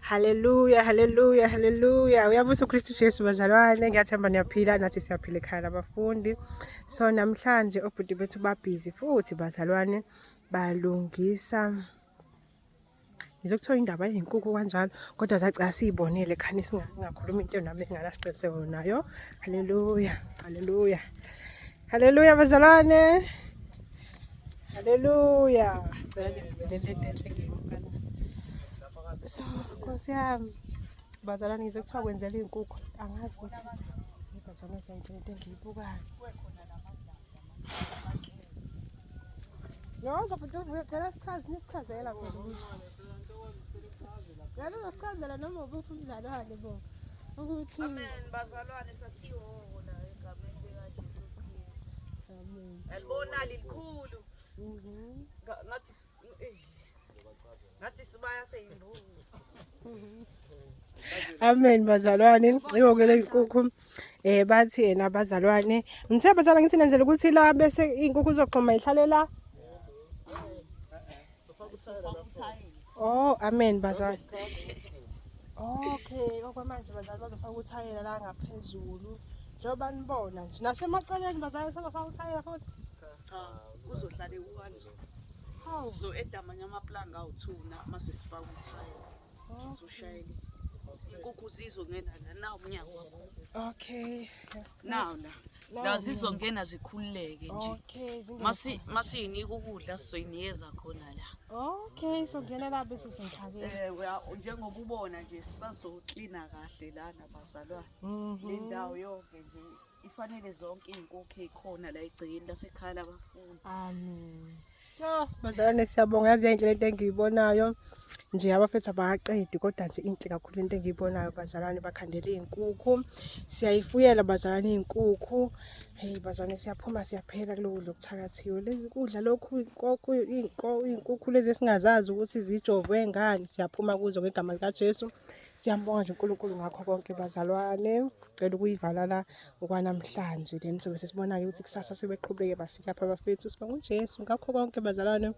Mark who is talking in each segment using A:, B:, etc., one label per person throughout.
A: Haleluya, haleluya, haleluya. Uyabusa uKristu Jesu bazalwane. Ngiyathemba niyaphila, nathi siyaphila ekhaya labafundi. So namhlanje obhuti bethu babhizi futhi bazalwane balungisa ngizokuthola indaba yezinkukhu kanjalo kodwa zaca siyibonele khani singakhuluma into nami enginganasiqiniseko nayo. Haleluya, haleluya. Haleluya bazalwane. Haleluya. Cela nje le nto enhle ngiyibukana. So, Nkosi yami. Bazalwane ngizwe kuthiwa kwenzela iy'nkukhu. Angazi ukuthi bazalwane zayinto into engiyibukayo. No, bhuti uvuyo cela sichaze nisichazela phela ukuthi. Cela uzosichazela noma ubuphi umzalwane bo. Ukuthi
B: Amen bazalwane sakhiwo la egameni likaJesu Kristu.
A: Amen.
B: Yalibona lilikhulu. Ngathi ngathi sibaya seyimbuzi.
A: Amen bazalwane. Iwoke le nkukhu. Eh bathi yena bazalwane. Ngithe bazalwane ngithi nenzela ukuthi la bese inkukhu izoxhuma ihlale la. Oh, amen bazalwane. Okay, okwamanje bazalwane bazofaka uthayela la ngaphezulu. Njengoba nibona nje nasemaceleni bazalwane sebafaka uthayela futhi.
B: Cha, kuzohlale kukanje.
A: Hawu.
B: So edamanye amaplanga awu-2 na mase sifaka uthayela. Sizoshayela. Inkukhu zizongena la nawu umnyango wakho.
A: Okay. Yes.
B: Nawu la.
A: Nawu
B: La zizongena zikhululeke nje.
A: Okay, zingene.
B: Masiyinika ukudla sizoyinikeza khona la.
A: Okay, so ngena la bese siyithakela.
B: Eh njengoba ubona nje sisazoklina kahle lana bazalwane. Le ndawo yonke nje ifanele zonke iy'nkukhu ey'khona la egcekeni lasekhaya labafundi.
A: Amen. Yo, bazalwane siyabonga, yazi yayinhle lento engiyibonayo. Nje abafethu abakaqedi kodwa nje inhle kakhulu into engiyibonayo bazalwane, bakhandela iy'nkukhu. Siyayifuyela bazalwane iy'nkukhu. Hey bazalwane, siyaphuma siyaphela kulo kudla okuthakathiwe. Lezi kudla lokhu iy'nkukhu lezi esingazazi ukuthi zijovwe ngani. Siyaphuma kuzo ngegama likaJesu. Siyambonga nje uNkulunkulu ngakho konke bazalwane. Cela ukuyivala la okwanamhlanje, then sobe sesibona-ke ukuthi kusasa sebeqhubeke bafika apha abafethu. Sibonga uJesu ngakho konke bazalwane,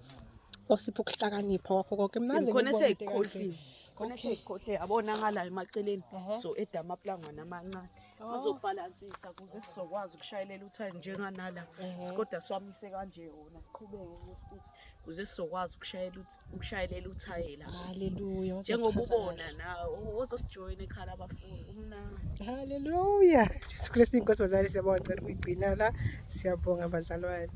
A: osipha ukuhlakanipha kwakho konke. Mina ngaze
B: Khona
A: ngibone into ekanje.
B: eseyikhohliwe. Khona eseyikhohliwe yabona ngala emaceleni. So edamaplangwana amancane. Bazobhalansisa ukuze sizokwazi ukushayelela uthayela njenganala. Kodwa siwamise kanje wona qhubeke ukuthi ukuze sizokwazi ukushayelela uthayela.
A: Haleluya.
B: Njengoba
A: wazochaza
B: ubona
A: kahle.
B: nawe ozosijoyina ekhaya labafundi kumnandi.
A: Haleluya. Jesu Kristu inkosi bazalwane, siyabonga, ngicela ukuyigcina la. Siyabonga bazalwane.